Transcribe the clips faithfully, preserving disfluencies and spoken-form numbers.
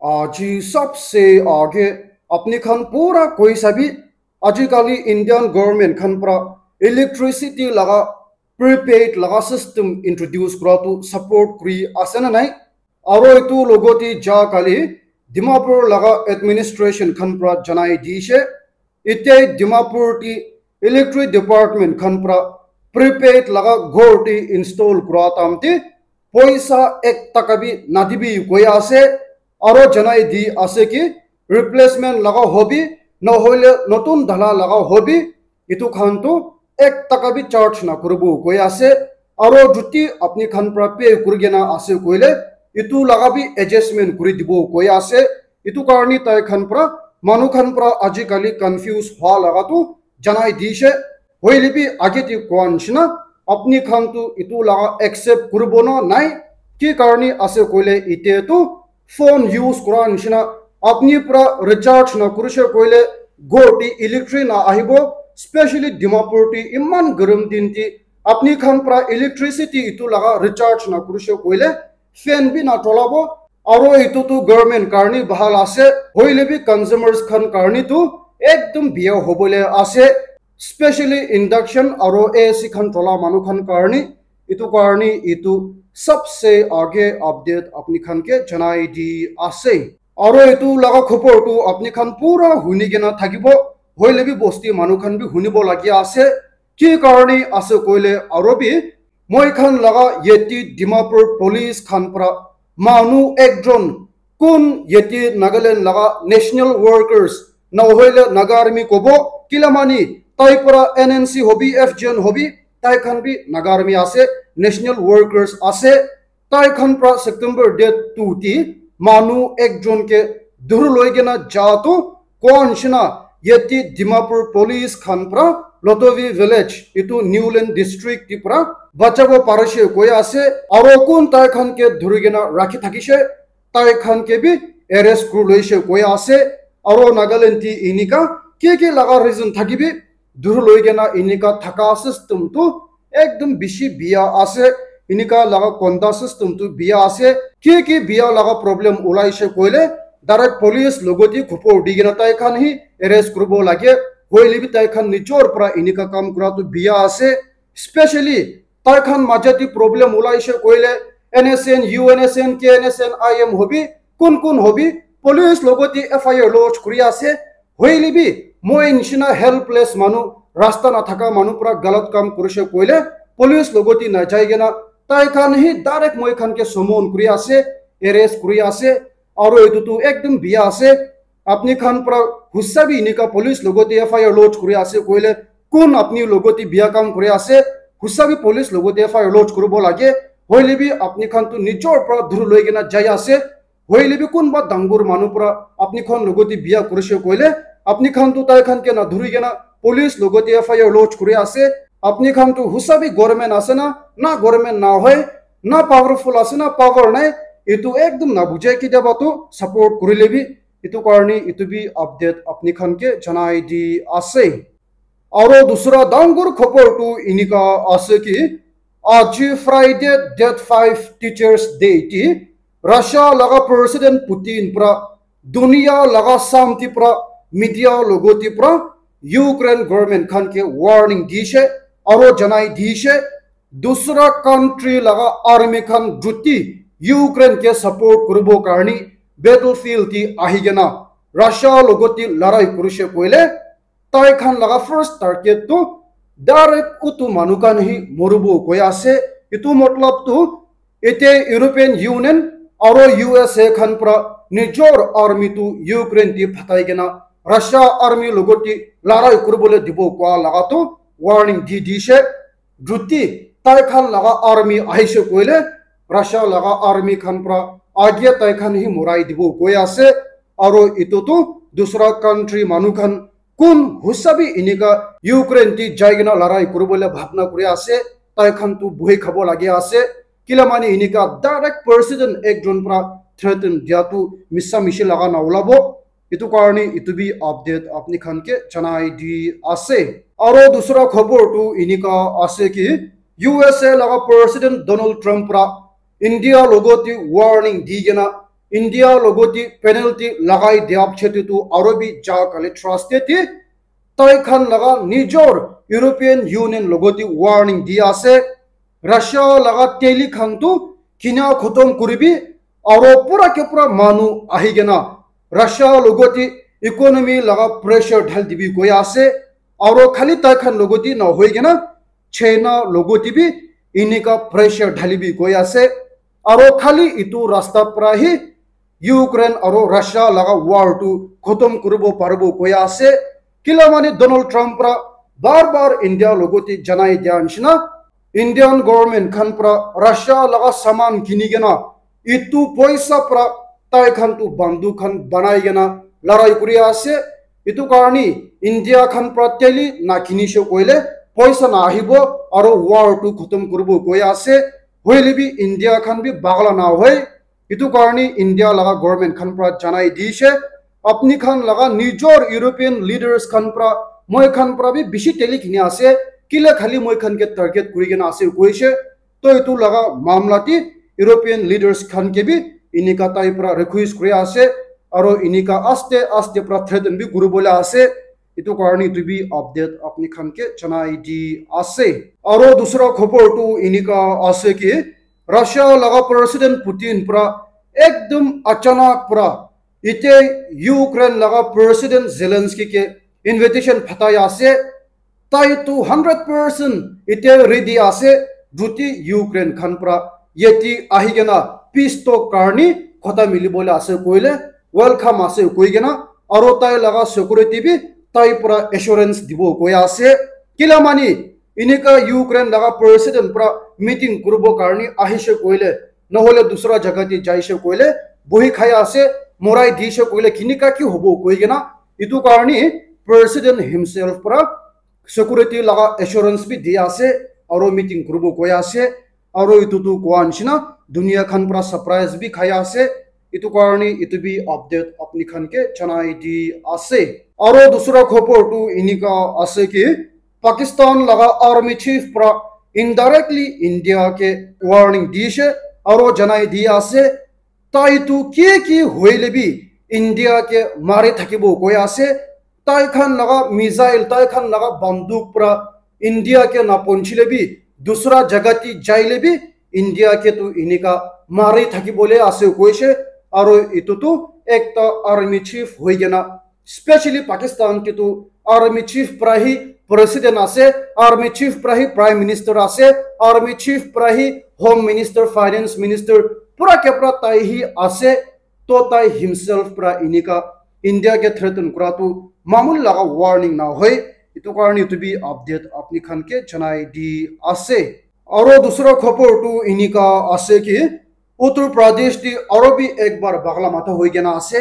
Aji sabse aage apni khan pura koi sabi, ajikali Indian government khan pra electricity laga prepaid laga system introduce kura tu support kuri ase na nai? Aro etu logote ja kali Dimapur laga administration khan pra janai dishe, ite Dimapur ti electric department khan pra prepaid laga ghor ti install kura tamte poisa ek taka bi nadibi koi ase, aro janai di ase ki replacement laga hobi, nohoile notun dhala laga hobi, etu khan tu ek taka bi charge na kuribo koi ase. Aro juti apni khan pra pay kuri kena ase koile, etu laga bi adjustment kuri dibo koi ase. Etu karni tai khan pra, manu khan pra ajikali confuse hwa laga tu janai dishe. Hoile bi age te koa nishina, apni khan tu etu laga accept kuribo na nai? Ki karni ase koile ite tu phone use kura nishina, apni pra recharge na kurishe koile ghor ti electric na ahibo, specially Dimapur ti iman garam din ti apni khan pra electricity etu laga recharge na kurishe koile fan bi na cholabo, aro etu tu government karni bhal ase, hoile bi consumers khan karni tu ekdum biya hobole ase, specially induction aro A C khan chola manu khan karni. Etu karni etu sabse aage update apni khan ke janai di ase. Aro etu laga khobor tu apni khan pura huni kena thakibo, hoile bi bosti manu khan bi hunibo lagi ase. Ki karni ase koile aro bi moi khan laga yate Dimapur police khan pra manu ekjon kun yate Nagaland laga national workers, nohoile Naga Army kobo, kilamani tai pra N N C hobi, F G N hobi, tai khan bi Naga Army ase, national workers ase, tai khan pra September date two ti manu ekjon ke dhuru loi kena ja tu koa nishina yate Dimapur police khan pra Lotovi village, etu Niuland district ti pra bachabo parishe koi ase, aro kun tai khan ke dhuri kena rakhi thakishe, tai khan ke bi arrest kuri loishe koi ase. Aro Nagaland ti enika ki ki laga reason thakibi, dhuru loi kena enika thaka system tu ekdum bishi biya ase, enika laga konda system tu biya ase. Ki ki biya laga problem ulaishe koile direct police logote khobor di kena tai khan hi arrest kuribo lage, hoile bi tai khan nijor pra enika kam kura tu biya ase. Specially tai khan maja te problem ulaishe koile N S N, U N S N, K N S N, I M hobi, kun kun hobi, police logote F I R lodge kuri ase. Hoile bi moi nishina helpless manu, rasta na thaka manu pra galat kam kurishe koile police logote na jai kena tai khan hi direct moi khan ke summon kuri ase, arrest kuri ase. Aro etu tu ekdum biya ase. Apni khan pra husa bi enika police logote F I R lodge kuri ase koile kun apni logote biya kam kuri ase, husa bi police logote F I R lodge kuribo lage. Hoile bi apni khan tu nijor pra dhuru loi kena jai ase. Hoile bi kunba dangur manu pra apni khan logote biya kurishe koile, apni khan tu tai khan ke na dhuri kena police logote F I R lodge kuri ase. Apni khan tu husa bi government ase na, na government na hoi, na powerful ase na power nai, etu ekdum na bujhe, kitiaba tu support kurile bi. Etu karni etu bi update apni khan ke janai di ase. Aro dusra dangur khobor tu enika ase ki, aji Friday date five Teachers Day ti Russia laga President Putin pra dunia laga samti pra media logote pra Ukraine government khan ke warning dishe aro janai dishe, dusra country laga army khan juti Ukraine ke support kuribo karni battlefield ti ahi kena Russia logote larai kurishe koile, tai khan laga first target tu direct utu manu khan hi moribo koi ase. Etu matlab tu ite European Union aro U S A khan pra nijor army tu Ukraine ti phatai kena Russia army logote larai kuribole dibo koa laga tu warning di dishe. Juti tai khan laga army ahishe koile Russia laga army khan pra age tai khan hi morai dibo koi ase. Aro etu tu dusra country manu khan kun husa bi enika Ukraine ti jai kena larai kuribole bhabna kuri ase, tai khan tu buhi khabo lage ase. Kila mani enika direct president ekjon pra threaten dia tu misa mishi laga na ulabo. Etu karni etu bi update apni khan ke janai di ase. Aro dusra khobor tu enika ase ki U S A laga President Donald Trump pra India logote warning di kena India logoti penalty lagai dia pichete tu aro bi ja kali trusted te tai khan laga nijor European Union logoti warning di ase. Russia laga teli khan tu kina khotom kuribi aro pura ke pura manu ahi kena Russia logoti economy laga pressure dhal dibi koi ase. Aro khali tai khan logoti na hoi kena China logoti bi inika pressure dhalibi koi ase. Aro khali itu rasta pra hi Ukraine aro Russia laga war tu khotom kuribo paribo koi ase. Kila mane Donald Trump pra bar bar India logoti janai dia nishina Indian government khan pra Russia laga saman kini kena itu poisa pra tai khan tu banduk khan banai kena larai kuri ase. Itu karni India khan pra teli na kinishe koile poisa na ahibo aro war tu khotom kuribo koi ase. Hoile bi India khan bi bagla na hoi. Itu karni India laga government khan pra janai dishe, apni khan laga nijor European leaders khan pra moi khan pra bi bishi teli kini ase. Kile khali moi khan ke target kuri kena ase koishe. To itu laga mamla ti European leaders khan ke bi inika tai pra request kuri ase aro inika aste aste pra threaten bi kuri bole ase. Itu karni itu bi update apni khan ke janai di ase. Aro dusra khobor tu inika ase ki Russia laga president Putin pra ekdum achanak pra ite Ukraine laga president Zelensky ke invitation phatai ase. Tai tu hundred percent ite ready ase, juti Ukraine khan pra yeti ahi kena peace talk karni khota mili bole ase koile welcome ase koi kena aro tai laga security bi tai pra assurance dibo koi ase. Kila mani inika Ukraine laga president pra meeting kuribo karni ahishe koile nohole dusra jaga te jaishe koile bohi khai ase, morai dishe koile kinika ki hobo koi kena itu karni president himself pra security laga assurance bi di ase aro meeting kuribo koi ase aro itu tu koa nishina dunia khan pra surprise bi khai ase. Itu karni itu bi update apni khan ke janai di ase. Aro dusra khobor tu inika ase ki Pakistan laga army chief pra indirectly India ke warning dishe aro janai di ase. Tai tu ki ki hoile bi India ke mari thakibo koi ase. Tai khan laga missile, tai khan laga banduk pra India ke na ponchile bi dusra jaga ti jaile bi India ke tu inika mari thakibole ase koishe. Aro itu tu ekta army chief hoi kena specially Pakistan ke tu army chief pra hi president ase, army chief pra hi prime minister ase, army chief pra hi home minister, finance minister pura ke pura tai hi ase. To tai himself pra inika India ke threaten kura tu mamul laga warning na hoi. Itu karni itu bi update apni khan ke janai di ase. Aro dusra khobor tu inika ase ki Uttar Pradesh ti aro bi ek bar bagla mata hoi kena ase.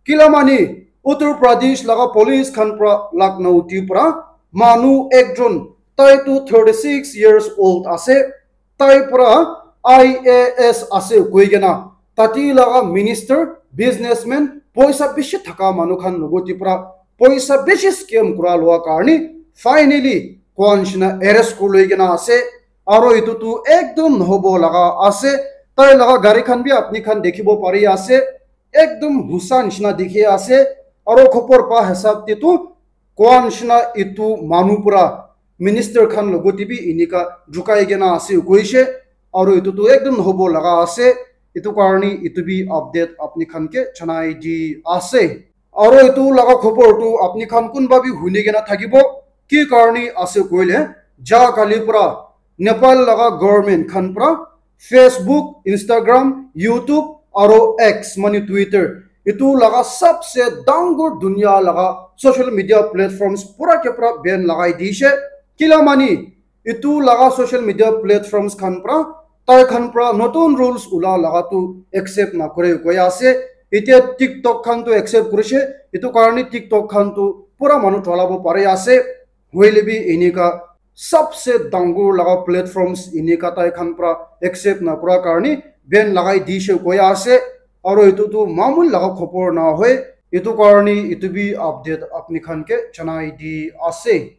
Kila mani Uttar Pradesh laga police khan pra Lucknow ti pra manu ekjon tai tu thirty six years old ase. Tai pra I A S ase koi kena tati laga minister, businessman, poisa bishi thaka manu khan logoti pra poisa bishi scam kura lua karni finally koan shina arrest kuri loi kena ase. Aro itu tu ekdum nohobo laga ase. Tai laga gari khan bi apni khan dikhibo pari ase. Ekdum husa nishina dikhi ase. Aro khopor pa hisab te tu koa nishina itu manu pra minister khan logoti bi inika jukai kena ase koishe. Aro itu tu ekdum nohobo laga ase. Itu karni itu bi update apni khan ke janai di ase. Aro itu laga khobor tu apni khan kunba bi huni kena thakibo. Ki karni ase koile, ja kali pra Nepal laga government khan pra Facebook, Instagram, YouTube aro X mani Twitter itu laga sabse dangor dunia laga social media platforms pura ke pura ban lagai dishe. Kila mani itu laga social media platforms khan pra tai khan pra notun rules ula laga tu accept na kore koi ase. Itya TikTok khan tu accept kurishe, itu karni TikTok khan tu pura manu cholabo pari ase. Hoile bi inika sabse dangor laga platforms inika tai khan pra accept na kura karni ban lagai dishe koi ase. Aro itu tu mamul laga khobor na hoi. Itu karni itu bi update apni khan ke janai di ase.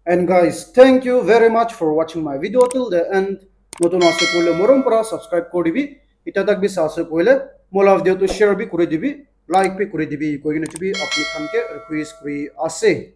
And guys, thank you very much for watching my video till the end. Notun ase koile morom para subscribe kori dibi. Ita tak bi sa ase koile Moi la video tu share bi kuri dibi, like bi kuri dibi, koi kena chubi apni khan ke request kuri ase.